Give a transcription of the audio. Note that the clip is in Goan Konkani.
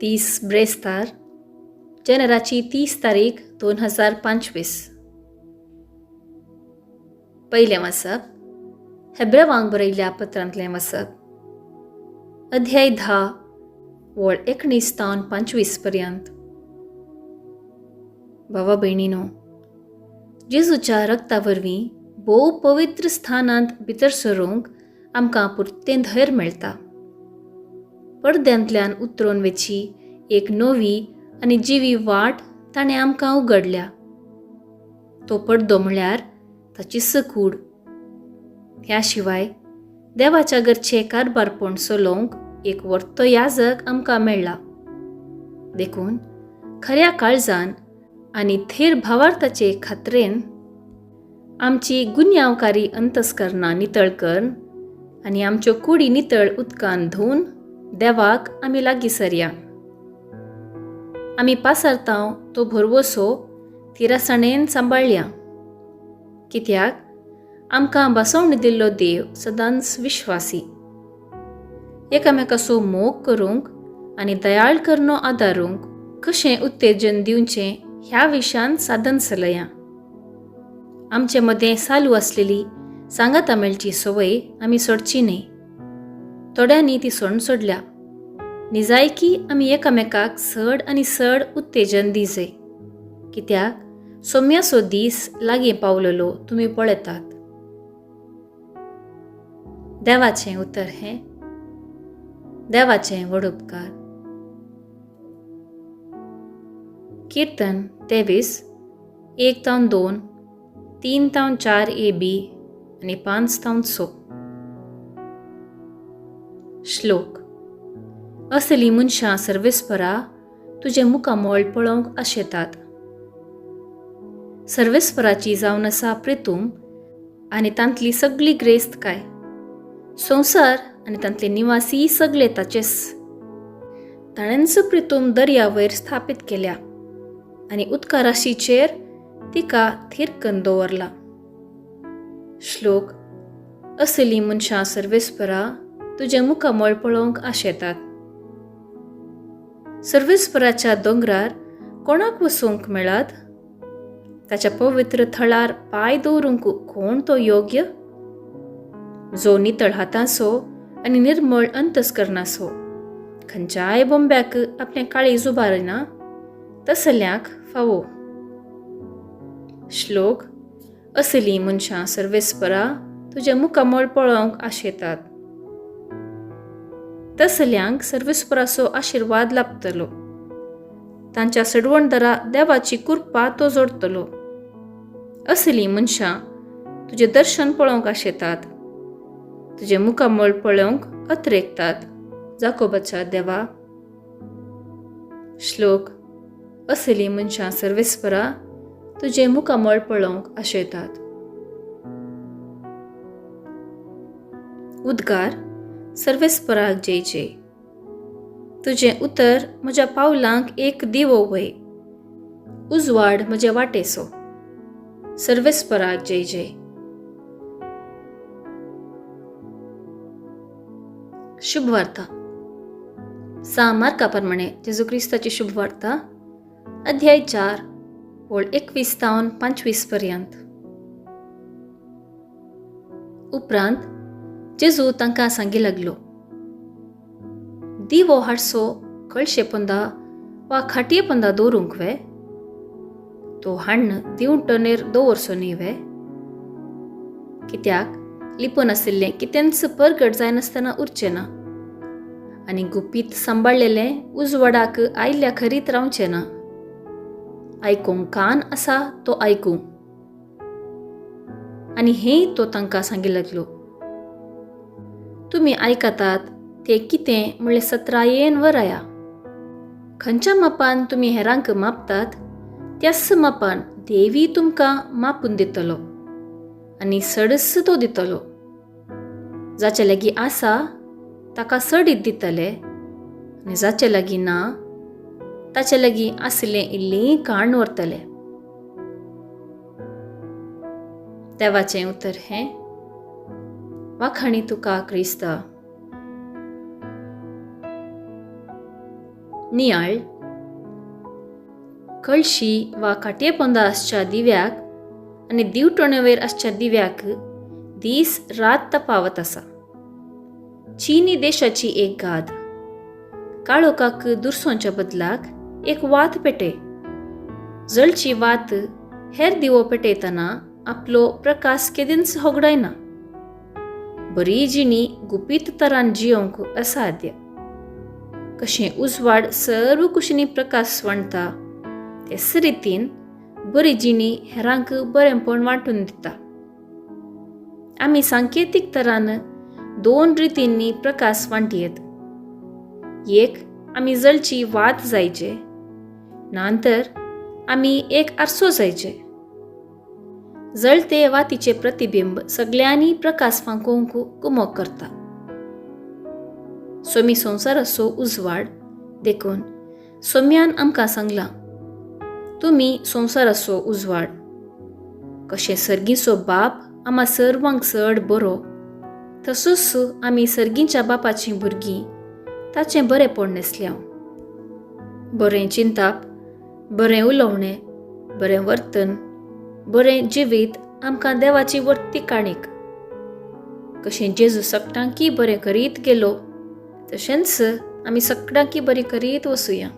30 ब्रेस्तार जानेराची 30 तारीख 2025. पयलें वाचप हेब्रेवांक बरयल्ल्या पत्रांतलें वाचप, अध्याय 10 वळ 19 तावन 25 पर्यंत. भावा भयणीनो, जेजूच्या रक्ता वरवीं भोव पवित्र स्थानांत भितर सरूंक आमकां पुरतें धैर्य मेळटा. पडद्यांतल्यान उतरून वेची एक नवी आनी जिवी वाट ताणें आमकां उगडल्या. तो पडदो म्हळ्यार ताची सकूड. ह्या शिवाय देवाच्या घरचें कारबारपण चलोवंक एक वर्तो याजक आमकां मेळ्ळा. देखून खऱ्या काळजान आनी थेर भावार्थाचे खात्रेन आमची गुन्यांवकारी अंतस्करणां नितळ करून आनी आमच्यो कुडी नितळ उदकान धुवन देवाक आमी लागीं सरया. आमी पासारतांव तो भरवसो तिरासाणेन सांबाळया, कित्याक आमकां बसवणी दिल्लो देव सदांच विश्वासी. एकामेकाचो मोग करूंक आनी दयाळ करनो आदारूंक कशें उत्तेजन दिवचें ह्या विशयान साधन चलया. आमचे मदें चालू आसलेली सांगाता मेळची संवय आमी सोडची न्हय. थोड्यांनी ती सोडून सोडल्या. निजायकी आमी एकामेकाक चड आनी चड उत्तेजन दिजय, कित्याक सोम्याचो दीस लागीं पावलेलो तुमी पळयतात. देवाचें उतर हें देवाचें व्हड उपकार. किर्तन 23 1 तावन 2 3 तावन 4 ए बी आनी 5 तावन 6. श्लोक. असली मनशां सर्वेस्परा तुजें मुखामळ पळोवंक आशेतात. सर्वेस्पराची जावन आसा प्रितूम आनी तांतली सगळी ग्रेस्त काय. संवसार आनी तांतले निवासी सगळे ताचेच. ताणेंच प्रितूम दर्या वयर स्थापीत केल्या आनी उदका राशीचेर तिका थीर करून दवरला. श्लोक. असली मनशां सर्वेस्परा तुजें मुखामळ पळोवंक आशेतात. सर्वेस्पराच्या दोंगरार कोणाक वचूंक मेळत? ताच्या पवित्र थळार पांय दवरूंक कोण तो योग्य? जो नितळ हातांचो आनी निर्मळ अंतस्करणाचो, खंयच्याय बोंब्याक आपलें काळीज उबारिना तसल्यांक फावो. श्लोक. असली मनशां सर्वेस्परा तुजें मुखामळ पळोवंक आशेतात. तसल्यांक सर्वेस्पराचो आशिर्वाद लाभतलो. तांच्या सडवणदारा देवाची कृपा तो जोडटलो. असली मनशां तुजें दर्शन पळोवंक आशेतात, तुजें मुखामळ पळोवंक अत्रेकतात जाकोबाच्या देवा. श्लोक. असली मनशां सर्वेस्परा तुजें मुखामळ पळोवंक आशेतात. उद्गार. सर्वेस्पराक जय जय. तुजें उतर म्हज्या पावलांक एक दिवो वय, उजवाड म्हज्या वाटेचो. सर्वेस्पराक जय जय. शुभवार्ता. सा मार्का प्रमाणे जेजू क्रिस्ताची शुभवार्ता, अध्याय 4 ओळ 21 तावन 25 पर्यंत. उपरांत जेजू तांकां सांगी लागलो, दिवो हाडसो कळशे पोंदा वा खाटये पोंदा दवरूंक वे? तो हाण्ण दिवटणेर दवरचो न्ही वे? कित्याक लिपून आशिल्लें कितेंच परगट जायनासतना उरचें ना आनी गुपीत सांबाळलेलें उजवाडाक आयिल्ल्या खरीत रावचें ना. आयकूंक कान आसा तो आयकूं. आनी हेंय तो तांकां सांगी लागलो, तुमी आयकतात तें कितें म्हणलें सत्रायेन वराया. खंयच्या मापान तुमी हेरांक मापतात त्याच मापान देवी तुमकां मापून दितलो आनी सडस तो दितलो. जाचे लागीं आसा ताका सडीत दितले आनी जाचे लागीं ना ताचे लागीं आसलें इल्लें काण व्हरतले. देवाचें उतर हें. वाखाणी तुका क्रिस्ता. नियाळ. कळशी वा काटयेपोंदा आसच्या दिव्याक आनी दिवटणेवयर आसच्या दिव्याक दीस रात तपावत आसा. चीनी देशाची एक गाद, काळोखाक दुरसोंच्या बदलाक एक वात पेटय. जळची वात हेर दिवो पेटयतना आपलो प्रकाश केदींच होगडायना. बरी जिणी गुपीत तरान जियोंक असाध्य. कशें उजवाड सर्व कुशींनी प्रकाश वांटता, तेच रितीन बरी जिणी हेरांक बरेंपण वांटून दिता. आमी सांकेतीक तरान दोन रितींनी प्रकाश वांटयेत. एक, आमी जळची वात जायचे, नातर आमी एक आरसो जायचे. जळते वातीचे प्रतिबिंब सगळ्यांनी प्रकाश फांकोवंक कुमोक करता. सोमी संवसाराचो उजवाड, देखून सोम्यान आमकां सांगलां, तुमी संवसाराचो उजवाड. कशें सर्गीचो बाप आमा सर्वांक चड बरो, तसोच आमी सर्गीच्या बापाचीं भुरगीं ताचें बरेंपण न्हेसल्या. बरें चिंताप, बरें उलोवणें, बरें वर्तन, बरें जिवीत आमकां देवाची वर्ती काणीक. कशें जेजू सगटांकी बरें करीत गेलो, तशेंच आमी सगटांकी बरें करीत वसुया.